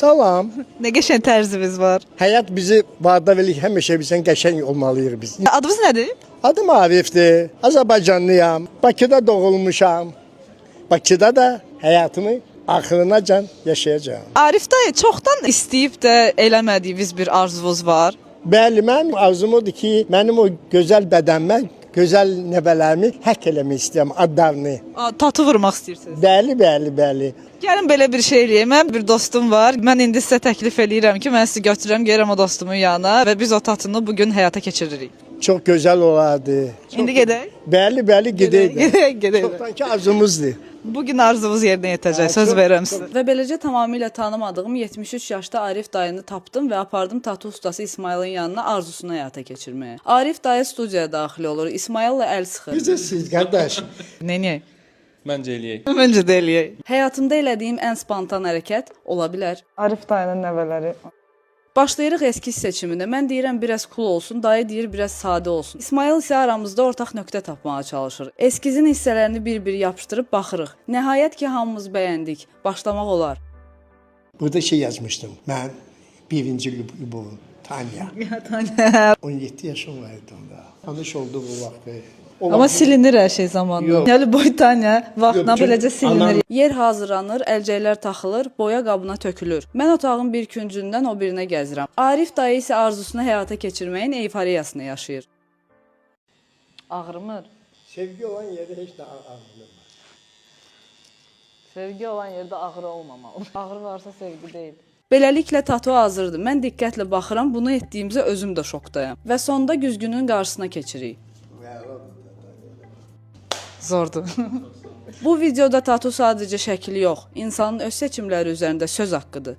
Salam. Nə qəşəng tərziniz var. Həyat bizi vadar verir, həmişə bizdən qəşəng olmalıyıq biz. Adınız nədir? Adım Arifdir. Azərbaycanlıyam. Bakıda doğulmuşam. Bakıda da həyatımı axırınacan yaşayacağam. Arif dayı, çoxdan istəyib də eləmədiyiniz bir arzunuz var. Bəli, mənim arzum odur ki, mənim o gözəl bədənimə, gözəl nəvələrimi həkk eləmək istəyirəm, adlarını. A, Tatu vurmaq istəyirsiniz. Bəli, bəli, bəli. Gəlin belə bir şey eləyək. Mənim bir dostum var. Mən indi sizə təklif eləyirəm ki, mən sizi götürürəm, gəlirəm o dostumun yanına və biz o tatunu bu gün həyata keçiririk. Çox gözəl olardı. Çox... İndi gedək. Bəli, bəli, gedək. Gedək, gedək. Çoxdankı arzumuzdur. Bu gün arzumuz yerinə yetəcək. Söz çox- verirəm sizə. Və beləcə tamamilə tanımadığım 73 yaşda Arif dayını tapdım və apardım tatu ustası İsmayılın yanına arzusunu həyata keçirməyə. Arif dayı studiyaya daxil olur, İsmayılla əl sıxır. Necəsiz siz qardaş? Nəyək? Məncə eləyək. Məncə də eləyək. Həyatımda elədiyim ən spontan hərəkət ola bilər. Arif dayının nəvələri. Başlayırıq eskiz seçiminə. Mən deyirəm biraz cool olsun, dayı deyir biraz sadə olsun. İsmayıl isə aramızda ortaq nöqtə tapmağa çalışır. Eskizin hissələrini bir-bir yapışdırıb baxırıq. Nəhayət ki, hamımız bəyəndik. Başlamaq olar. Burada şey yazmışdım. Mən birinci Lübovum, Tanya. Tanya. 17 yaşım vardı onda. Tanış olduğu bu vaxtı. O Amma vaxt- silinir hər şey zamanla. Yox. Yəni boy Tanya vaxtla Yox, beləcə çünki silinir. anam- Yer hazırlanır, əlcəklər taxılır, boya qabına tökülür. Mən otağın bir küncündən o birinə gəzirəm. Arif dayı isə arzusunu həyata keçirməyin eyfariyasını yaşayır. Ağrımır. Sevgi olan yerde heç də ağrımır. Sevgi olan yerdə ağrı olmamalı. Ağrı varsa sevgi deyil. Beləliklə tatu hazırdır. Mən diqqətlə baxıram, bunu etdiyimizə özüm də şokdayam. Və sonda güzgünün qarşısına keçirik. Zordur. Bu videoda tatu sadəcə şəkil yox, insanın öz seçimləri üzərində söz haqqıdır.